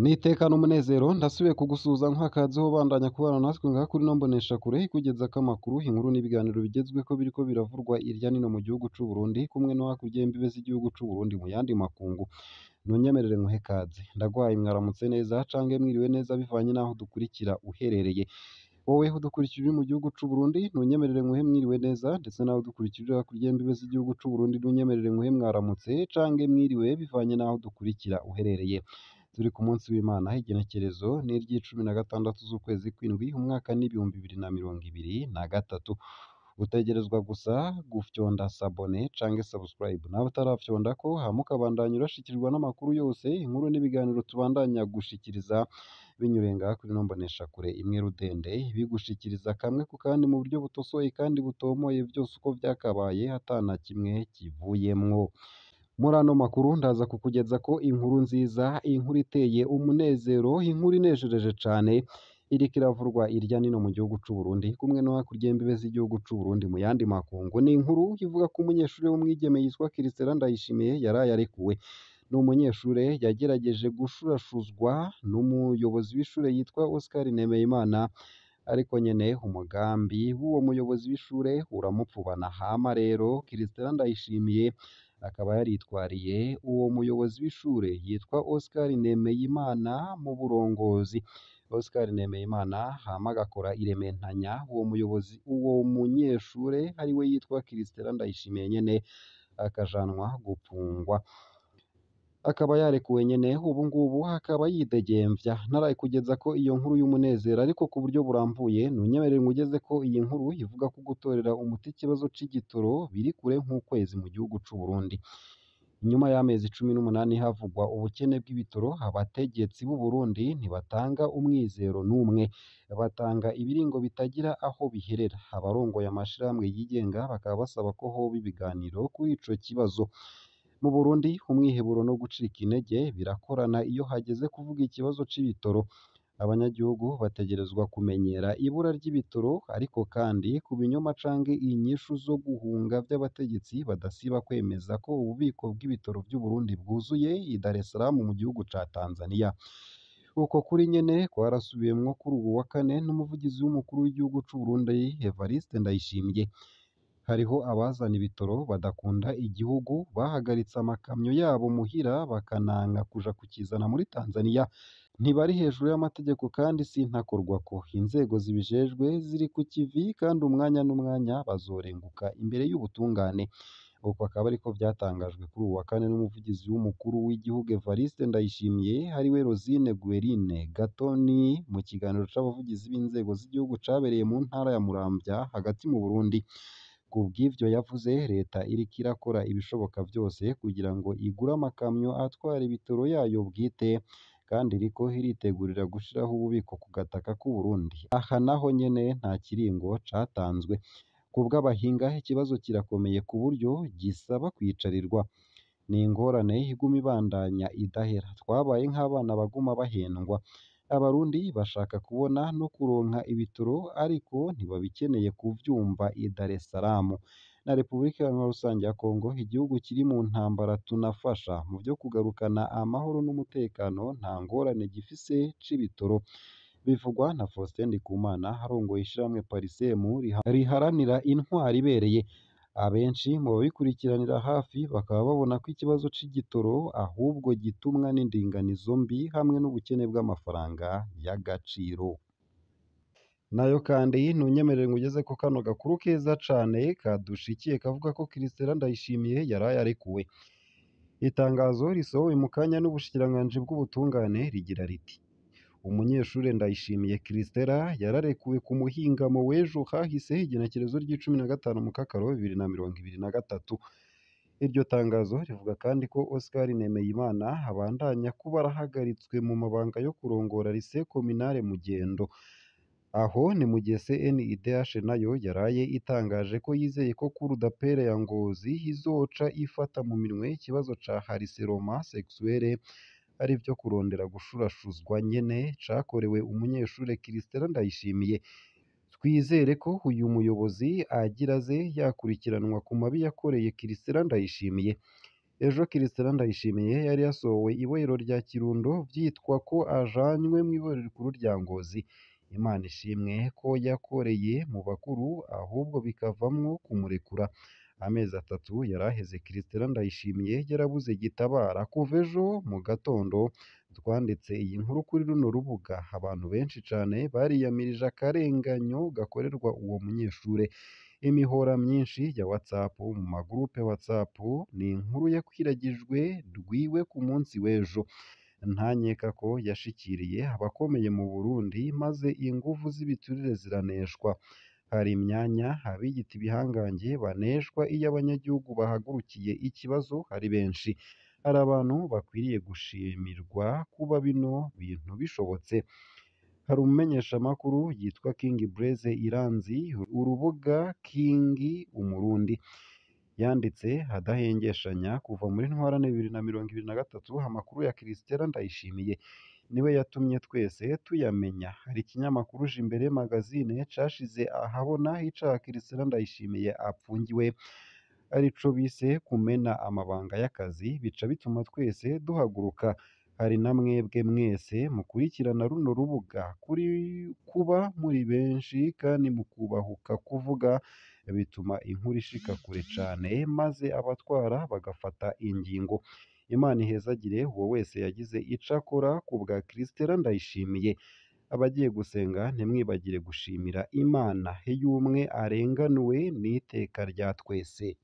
N'iteka n'umunezero ndasubiye kugusuhuza nkakaze ubandanya kubana natwe ngaha kuri ino mboneshakure ikugezako amakuru, inkuru n'ibiganiro bigezweko biriko biravurwa irya nino mu gihugu c'u Burundi kumwe no hakurya y'imbibe z'igihugu c'u Burundi mu yandi makungu. Ntunyemerere nkuhe kaze, ndagwaye mwaramutse neza canke mwiriwe neza bivanye n'aho dukurikira uherereye. Wowe udukurikira uri mu gihugu c'u Burundi ntunyemerere nkuhe mwiriwe neza, ndetse nawe udukurikira uri hakurya y'imbibe z'igihugu c'u Burundi ntunyemerere nkuhe mwaramutse canke mwiriwe bivanye n'aho dukurikira uherereye. Turi ku munsi w'Imana, igenekerezo ni iry'icumi na gatandatu z'ukwezi kw'indwi, umwaka n'2023. Utegerezwa gusa gufyonda sabone canke subscribe nawe utarafyondako, hama ukabandanya urashikirwa n'amakuru yose, inkuru n'ibiganiro tubandanya gushikiriza binyuriye ngaha kuri ino mboneshakure imwe rudende, bigushikiriza kamwe ku kandi mu buryo butosoye kandi butomoye, vyose uko vyakabaye ata na kimwe kivuyemwo. Muri ano makuru ndaza kukugezako inkuru nziza, inkuru iteye umunezero, inkuru inejereje cane iriko iravurwa irya nino mu gihugu c'u Burundi kumwe no hakurya y'imbibe z'igihugu c'u Burundi mu yandi makungu. Ni inkuru ivuga ko umunyeshure w'umwigeme yitwa Christella Ndayishimiye yaraye arekuwe. Ni umunyeshure yagerageje gushurashuzwa n'umuyobozi w'ishure yitwa Oscar Nemeyimana, ariko nyene umugambi w'uwo muyobozi w'ishure uramupfubana. Hama rero Christella Ndayishimiye akaba yaritwariye uwo muyobozi w'ishure yitwa Oscar Nemeyimana mu burongozi. Oscar Nemeyimana hama agakora irementanya uwo muyobozi, uwo munyeshure ariwe yitwa Christella Ndayishimiye nyene akajanwa gupfungwa, akaba yarekuwe nyene ubu ngubu akaba yidegemvya. Naraye kugezako iyo nkuru y'umunezero ariko ku buryo burambuye, ntunyemerere ngugezeko iyi nkuru ivuga ko gutorera umuti ikibazo c'igitoro biri kure nk'ukwezi mu gihugu c'u Burundi. Inyuma y'amezi 18 havugwa ubukene bw'ibitoro, abategetsi b'u Burundi ntibatanga umwizero n'umwe, batanga ibiringo bitagira aho biherera. Abarongoye amashirahamwe yigenga bakaba basaba ko hoba ibiganiro kuri ico kibazo. Mu Burundi umwiheburo no gucika intege birakorana iyo hageze kuvuga ikibazo c'ibitoro. Abanyagihugu bategerezwa kumenyera ibura ry'ibitoro, ariko kandi ku binyoma canke inyishu zo guhunga vy'abategetsi badasiba kwemeza ko ububiko bw'ibitoro vy'u Burundi bwuzuye i Dar es Salaam mu gihugu ca Tanzania. Uko kuri nyene kwarasubiyemwo kuri uwu wa kane n'umuvugizi w'umukuru w'igihugu c'u Burundi Evariste Ndayishimiye. Hariho abazana ibitoro badakunda igihugu, bahagaritse amakamyo yabo muhira bakananka kuja kukizana muri Tanzania. Ntibari hejuru y'amategeko kandi sintakorwako. Inzego zibijejwe ziri ku kivi kandi umwanya n'umwanya bazorenguka imbere y'ubutungane. Uko akaba ariko vyatangajwe kuri uwu wa kane n'umuvugizi w'umukuru w'igihugu Evariste Ndayishimiye ariwe Rosine Guerine Gatoni mu kiganiro c'abavugizi b'inzego z'igihugu cabereye mu ntara ya Muramvya hagati mu Burundi. Kubw'ivyo yavuze, leta iriko irakora ibishoboka vyose kugira ngo igure amakamyo atwara ibitoro yayo bwite, kandi iriko iritegurira gushiraho ububiko ku gataka k'u Burundi. Aha naho nyene nta kiringo catanzwe. Kubw'abahinga ikibazo kirakomeye ku buryo gisaba kwicarirwa. Ni ingorane iguma ibandanya idahera. Twabaye nk'abana baguma bahendwa. Abarundi bashaka kubona no kuronka ibitoro ariko ntibabikeneye kuvyumva i Dar es Salaam. Na Repubulika Iharanira Rusange ya Kongo, igihugu kiri mu ntambara tunafasha mu vyo kugarukana amahoro n'umutekano, nta ngorane gifise c'ibitoro. Bivugwa na Faustin Ndikumana arongoye ishirahamwe Parisem riharanira intwaro ibereye. Abenshi mu babikurikiranira hafi bakaba babona ko ikibazo c'igitoro ahubwo gitumwa n'indinganizo mbi hamwe n'ubukene bw'amafaranga y'agaciro. Nayo kandi ntunyemerere ngugezeko kano gakuru keza cane kadushikiye kavuga ko Christella Ndayishimiye yaraye arekuwe. Itangazo risohowe mu kanya n'ubushikiranganji bw'ubutungane rigira riti: Umunyeshure Ndayishimiye Christella yararekuwe ku muhingamo w'ejo hahise, igenekerezo ry'icumi na gatanu Mukakaro 2023. Iryo tangazo rivuga kandi ko Oscar Nemeyimana abandanya kuba arahagaritswe mu mabanga yo kurongora Lycée Communale Mugendo. Aho ni mu gihe CNIDH nayo yaraye itangaje ko yizeye ko Cour d'appel ya Ngozi izoca ifata mu minwe ikibazo ca harcèlement sexuel, arivyo kurondera gushurashuzwa nyene cakorewe umunyeshure Christella Ndayishimiye. Twizere ko uyu muyobozi agira aze yakurikiranwa ku mabi yakoreye Christella Ndayishimiye. Ejo Christella Ndayishimiye yari yasohowe ibohero rya Kirundo vyitwa ko ajanywe mw'ibohero rikuru rya Ngozi. Imana ishimwe ko yakoreye mu bakuru ahubwo bikavamwo kumurekura. Amezi 3 yaraheze Christella Ndayishimiye yarabuze gitabara. Kuva ejo mu gatondo twanditse iyi nkuru kuri runo rubuga, abantu benshi cane bariyamirije akarenganyo gakorerwa uwo munyeshure. Imihora myinshi ya WhatsApp mu magurupe WhatsApp ni inkuru yakwiragijwe rwiwe ku munsi w'ejo. Ntanyeka ko yashikiriye abakomeye mu Burundi maze inguvu z'ibiturire ziraneshwa. Hari imyanya abiyita ibihangange baneshwa iyo abanyagihugu bahagurukiye ikibazo ari benshi. Hari abantu bakwiriye gushimirwa kuba bino bintu bishobotse. Hari umumenyeshamakuru yitwa King Blaise Iranzi, urubuga King Umurundi, yanditse adahengeshanya kuva muri Ntwarante 2023 amakuru ya Christella Ndayishimiye niwe yatumye twese tuyamenya. Hari ikinyamakuru Jimbere Magazine cashize ahabona icaha Christella Ndayishimiye apfungiwe, arico bise kumena amabanga y'akazi, bica bituma twese duhaguruka. Hari na mwebwe mwese mukurikirana runo rubuga kuri kuba muri benshi kandi mukubahuka kuvuga, bituma inkuru ishika kure cane maze abatwara bagafata ingingo. Imana ihezagire uwo wese yagize ico akora ku bwa Christella Ndayishimiye. Abagiye gusenga ntimwibagire gushimira Imana iyo umwe arenganuwe n'iteka rya twese.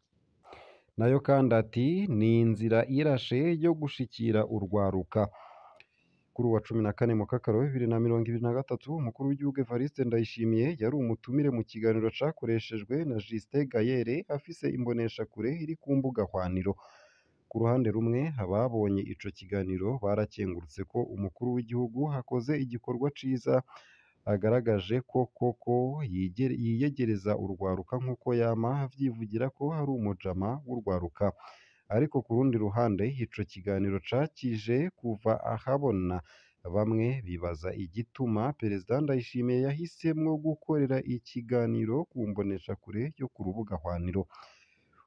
Nayo kandi ati ni inzira irashe yo gushikira urwaruka. Kuri uwa 14 Mukakaro 2023 umukuru w'igihugu Evariste Ndayishimiye yari umutumire mu kiganiro cakoreshejwe na Justin Gayere afise imboneshakure iri ku mbuga hwaniro. Ku ruhande rumwe ababonye ico kiganiro barakengurutse ko umukuru w'igihugu akoze igikorwa ciza, agaragaje ko koko yiyegereza urwaruka nk'uko yama avyivugira ko ari umujama w'urwaruka. Ariko ku rundi ruhande ico kiganiro cakije kuva ahabona bamwe bibaza igituma Perezida Ndayishimiye yahisemwo gukorera ikiganiro ku mboneshakure yo ku rubuga hwaniro.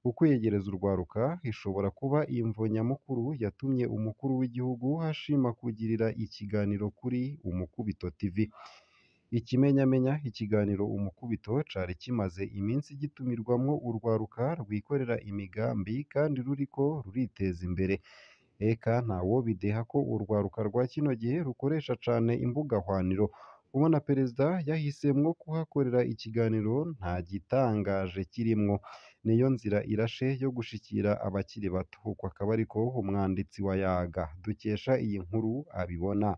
Ukwiyegereza urwaruka ishobora kuba imvo nyamukuru yatumye umukuru w'igihugu ashima kugirira ikiganiro kuri Umukubito TV. Ikimenyamenya ikiganiro Umukubito cari kimaze iminsi gitumirwamwo urwaruka rwikorera imigambi kandi ruriko ruriteza imbere. Eka ntawobideha ko urwaruka rwa kino gihe rukoresha cane imbuga hwaniro. Kubona Perezida yahisemwo kuhakorera ikiganiro nta gitangaje kirimwo. Niyo nzira irashe yo gushikira abakiri bato. Uko akaba ariko umwanditsi wa Yaga dukesha iyi nkuru abibona.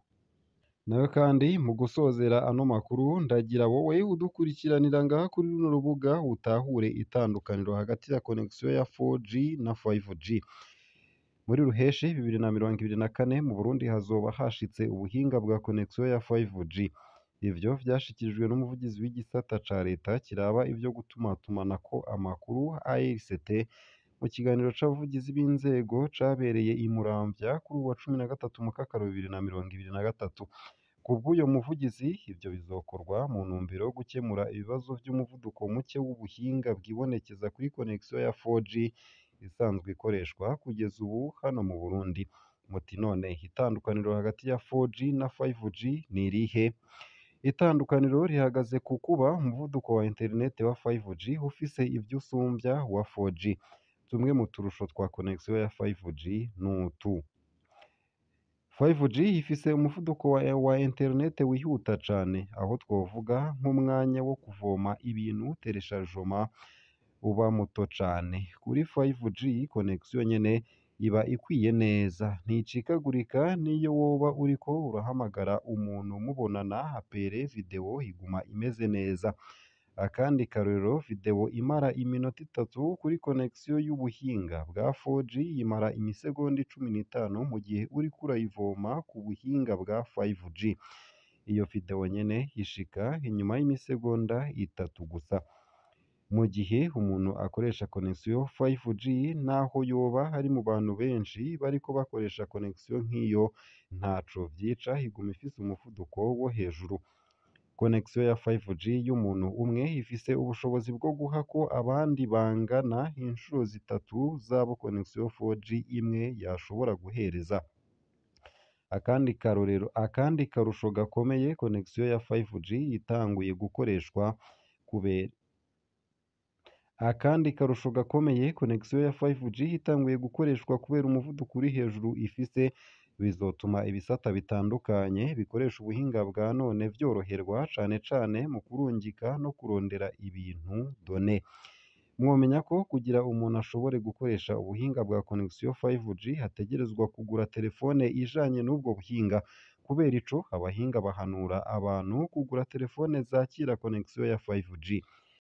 Nayo kandi mu gusozera ano makuru ndagira wowe udukurikiranira ngaha kuri runo rubuga utahure itandukaniro hagati ya connexion ya 4G na 5G. Muri Ruheshi 2024 mu Burundi hazoba hashitse ubuhinga bwa connexion ya 5G. Ivyo vyashikirijwe n'umuvugizi w'igisata ca leta kiraba ivyo gutumatumanako amakuru ARCT mu kiganiro c'abavugizi b'inzego cabereye i Muramvya kuri uwa 13 Mukakaro 2023. Kubw'uyo muvugizi, ivyo bizokorwa mu ntumbero yo gukemura ibibazo vy'umuvuduko muke w'ubuhinga bwibonekeza kuri connexion ya 4G isanzwe ikoreshwa kugeza ubu hano mu Burundi. Muti none itandukaniro hagati ya 4G na 5G ni irihe? Itandukaniro rihagaze ku kuba umuvuduko wa internet wa 5G ufise ivyo usumvya wa 4G. Tumwe mu turusho twa connexion ya 5G n'utu: 5G ifise umuvuduko wa internet wihuta cane, aho twovuga nk'umwanya wo kuvoma ibintu téléchargement uba muto cane. Kuri 5G connexion nyene iba ikwiye neza, nticikagurika n'iyo woba uriko urahamagara umuntu mubonana appel video iguma imeze neza. Akandi karorero, video imara iminota 3 kuri connexion y'ubuhinga bwa 4G imara imisegonda 15 mu gihe uriko urayivoma ku buhinga bwa 5G. Iyo video nyene ishika inyuma y'imisegonda 3 gusa. Mu gihe umuntu akoresha connexion 5G naho yoba ari mu bantu benshi bariko bakoresha connexion nk'iyo, ntaco vyica iguma ifise umuvuduko wo hejuru. Connexion ya 5G y'umuntu umwe ifise ubushobozi bwo guhako abandi bangana inshuro zitatu z'abo connexion 4G imwe yashobora guhereza. Akandi karusho gakomeye connexion ya 5G itanguye gukoreshwa kubera Akandi karusho gakomeye connexion ya 5G itanguye gukoreshwa kubera umuvuduko uri hejuru ifise, bizotuma ibisata bitandukanye bikoresha ubuhinga bwa none vyoroherwa cane cane mu kurungika no kurondera ibintu données. Mwomenya ko kugira umuntu ashobore gukoresha ubuhinga bwa connexion 5G hategerezwa kugura telefone ijanye n'ubwo buhinga. Kubera ico, abahinga bahanura abantu kugura telefone zakira connexion ya 5G.